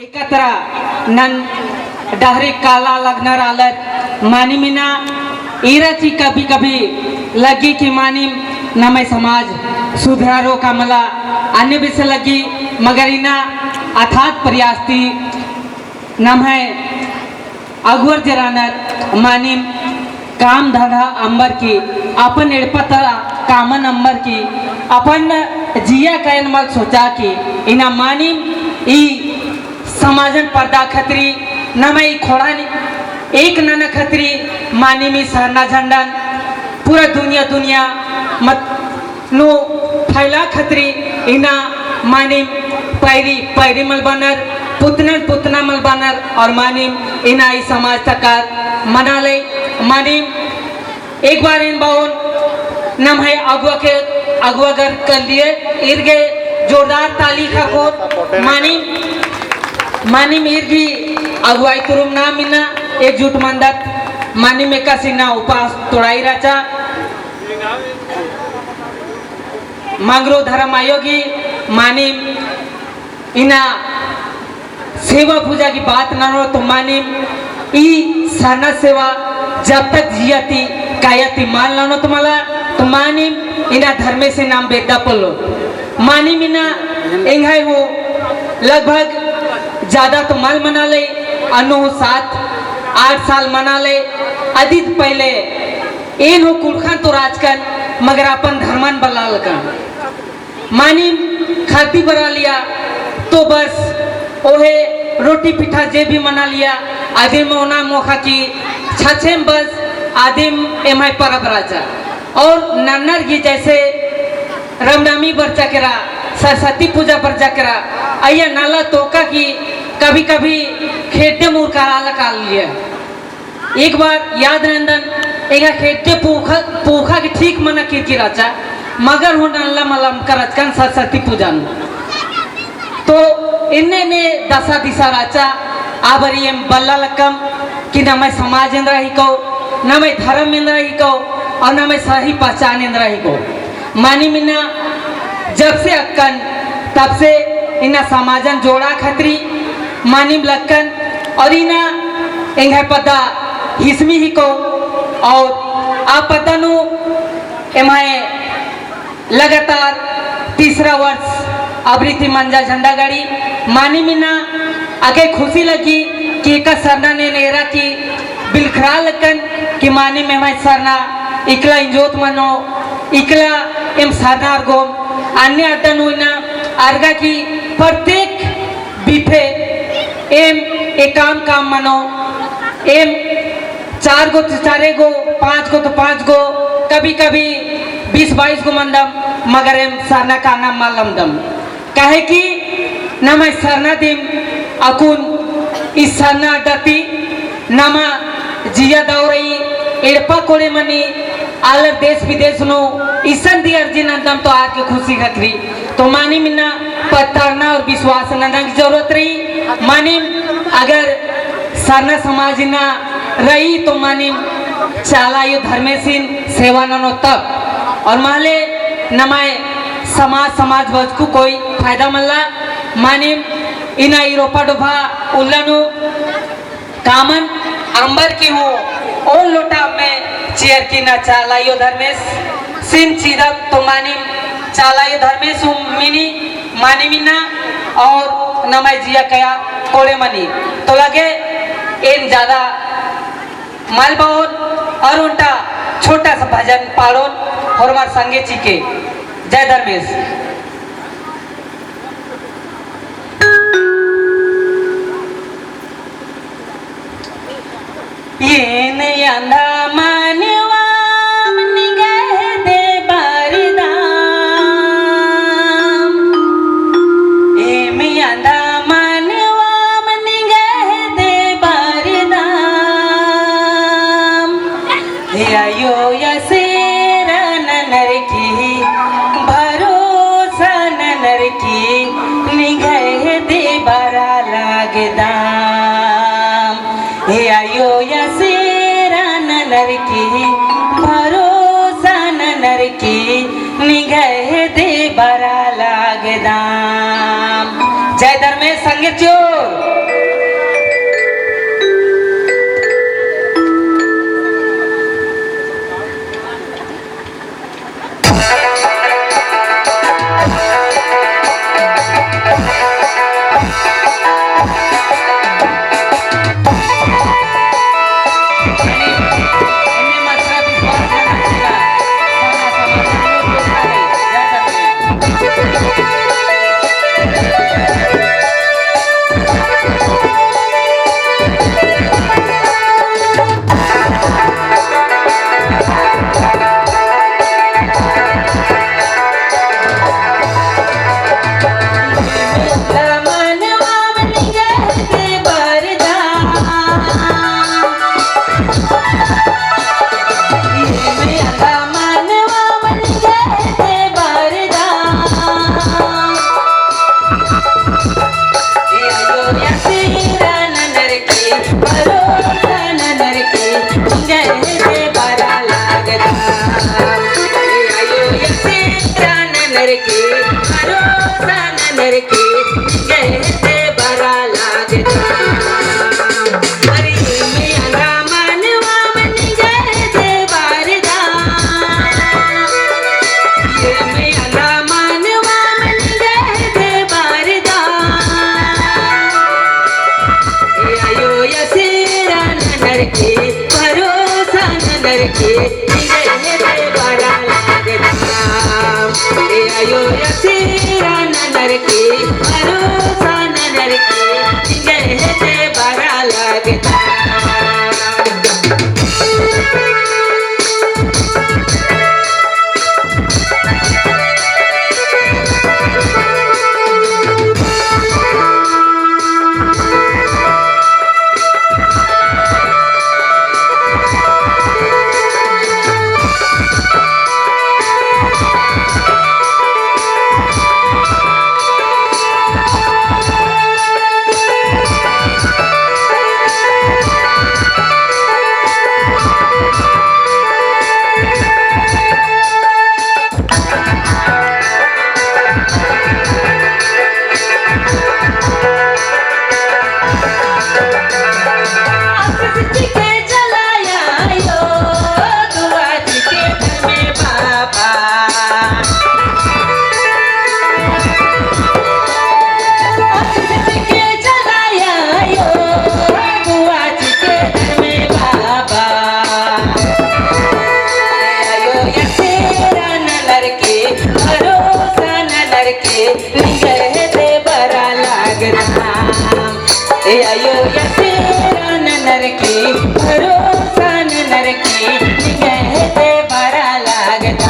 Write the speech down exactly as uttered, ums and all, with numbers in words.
एकतरा नन डहरे काला लगनर आलर मानिम इन्ना ईरा ची कभी कभी लग्गी कि मानिम नम्है समाज सुधरारो का मला अन्ने बेसे लग्गी, मगर इन्ना अथात प्रयास ती नम्है अगुवर जे रअनर मानिम काम धंधा अम्बर की, अपन एड़पा तरा कामन अम्बर की, अपन जिया कयन मल सोचा की, इन्ना मानिम ई समाजन परदा खतरी, नम्है ई खोड़ान एक नना खतरी, मानिम ई सरना झंडन पूरा दुनिया, दुनिया मत नू फैला खतरी इन्ना मानिम पैरी, पैरी मल बअनर, पुतनन पुतना मल बअनर, और मानिम इन्ना ई समाज तकर मनाले। मानिम एक बार एन बओन नम्है अगुवा के, अगुवा गर कर लिए ईर गे जोरदार ताली ख़क्खोत। मानिम, मानिम ईर गही अगुवाई तुरुम नाम इन्ना एकजुट मंदत, मानिम एकासे इन्ना उपास तोड़ाई रहचा। मंगरू धर्म आयो गही मानिम इन्ना सेवा पूजा की बात ननो तो मानिम ई सरना सेवा जब तक जिया ती काया ती मल ननो तो मला तो मानिम इन्ना धर्मेस नाम बेद्दा पोल्लो। मानिम इन्ना एंग्है हूँ लगभग ज्यादा तो मल मनाले, अन्नु हूँ सात आठ साल मनाले। अदित पहले एन हूँ कुँड़ुख़न तो रहचकन, मगर अपन धर्मन बल्ला लगकन। मानिम खाद्दी बरआ लिया, तो बस ओहे रोटी पिठा जे भी मना लिया, अदिम ओना मोख़ा की छछेम बस अदिम एम्है परब रहचा। और नन्नर गही जैसे रामनवमी बरचा केरा, सरस्वती पूजा बरचा केरा, अइय्या नला तोका की कभी कभी खेड्डे मुरका आला काल लिया। एक बार याद नंदन, एंगा खेड्डे पूखा, पूखा की ठीक मना किरकी रहचा, मगर हूँ नल्ला मलम करचकन सरस्वती पूजा नू। तो एन्ने एन्ने दसा दिसा रहचा, आ बारी एम बल्ला लक्कम कि नम्है समाज एन्दरा हिको, नम्है धर्म एन्दरा हिको, और नम्है सही पहचान एन्दरा हिको। मानिम इन्ना जब से अक्कन तब से इन्ना समाजन जोड़ा खतरी मानिम लक्कन और इन्ना एंग्है पद्दा हिसमी हिको और आ पद्दा नू एम्है लगातार तीसरा वर्ष अबरी ती मंजा झंडा गाड़ी। मानिम इन्ना अगे खुशी लग्गी कि एका सरना ने नेरा की बिलखरा लक्कन कि मानिम एम्है सरना इकला इंजोत मनो, इकला एम सरना अरगोम, अन्ने अड्डा नू इन्ना अरगा की प्रत्येक बिफे एम एकाम काम मनो, एम चार गो तो चारे गो, पाँच गो तो पाँच गो, कभी कभी बीस बाईस गो मंदम, मगर एम सरना काना मल अम्बदम। काहे कि नम्है सरना दिम अक्कुन ई सरना अड्डा ती नमा जिया दव रई, एड़पा कोड़े मनी, आलर देश विदेश नू इसन दी अर्जी नंदम तो आर के खुशी खतरी। तो मानिम इन्ना पत्तरना और विश्वास नंदन की जरूरत रई। मानिम अगर सरना समाज इन्ना रई तो मानिम चाला आयो धर्मेसिन सेवा ननो तब। और महले नम्है समाज समाज बचकु कोई फायदा मल्ला। मानिम इन्ना ई रोपा डोभा उल्ला नू कामन अम्बर की हूँ ओन लोटा में चेयर की ना चाला आयो धर्मेसिन चिदत तो मानिम चाला आयो धर्मेस हूँ मिनी मानिम इन्ना और नम्है जिया कया कोड़े मनी। तो लगे एन ज्यादा मल बओन और ओन्टा छोटा सा भजन पाड़ोन होरमर संगे चिके। जय धर्मेस। एन एन्दा मानवाम निंग्है दे बरदाम। एम एन्दा मानवाम निंग्है दे बरदाम। हे आयो आसेरा ननर की, भरोसा ननर की, निंग्है दे बरआ लगदम। हे आयो आसेरा ननर की, भरोसा ननर की, निंग्है दे बरआ लगदम। जय धर्मेस संगे चिओर। चिके चलाया यो, दुआ चिके धर्मे बाबा। चिके चलाया यो, दुआ चिके धर्मे बाबा। आयो या तेरा ननर के, भरोसा ननर के, निंग्है दे बरआ लगदम। ए आयो या तेरा ननर के, भरोसा ननर के, निंग्है दे बरआ लगदम।